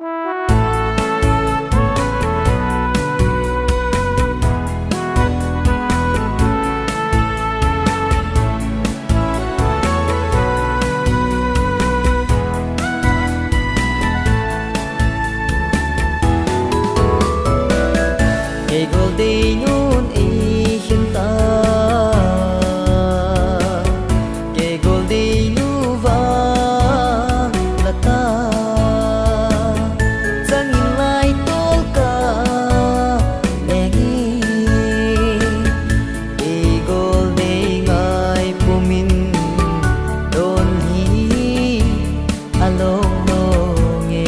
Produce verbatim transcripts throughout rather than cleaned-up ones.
Kei Goldeinu in eikhen ta, kei Goldeinu vang la ta, changin lai tol ka leng e, kei Goldei ngai pumin don hi along nong e.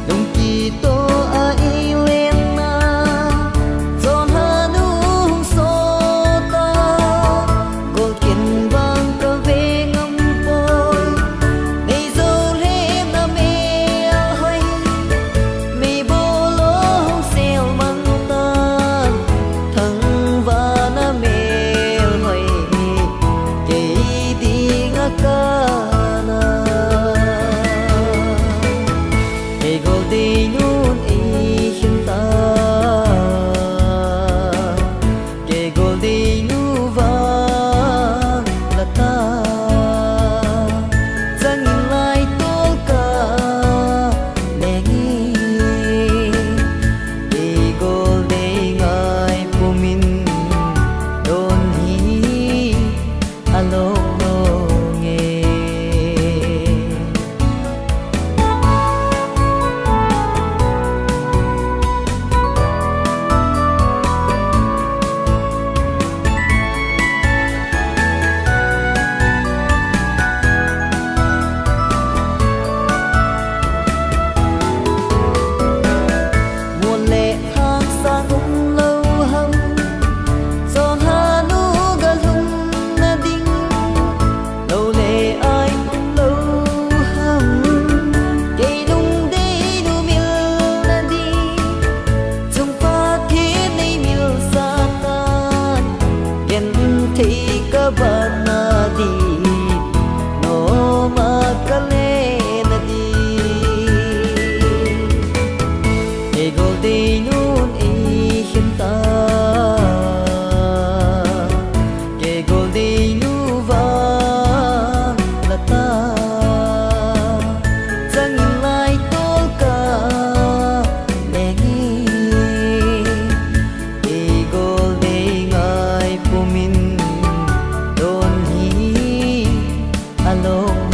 Lungkito a eilen na, chonhanu hung sot a, golkin vang ka ve ngam poi. Nei zo le na mel hoi, mei bolo hung sel mang tan, thangvahna mel hoi, kei dinga kana. Kei Goldeinu in eikhen ta, kei Goldeinu vang la ta, changin lai tol ka leng e, kei Goldei ngai pumin don hi along nong e. Mual le hangsang um lou ham, chonhanu galhun na ding, lou le ai um lou ham, kei Lungdeinu mil na ding, chung Pathen nei mil sah tan, genthei ka ban na ding, nom a ka le na ding. Kei Goldeinu in eikhen ta, kei Goldeinu vang la ta, changin lai tol ka leng e, kei Goldei ngai pumin don hi along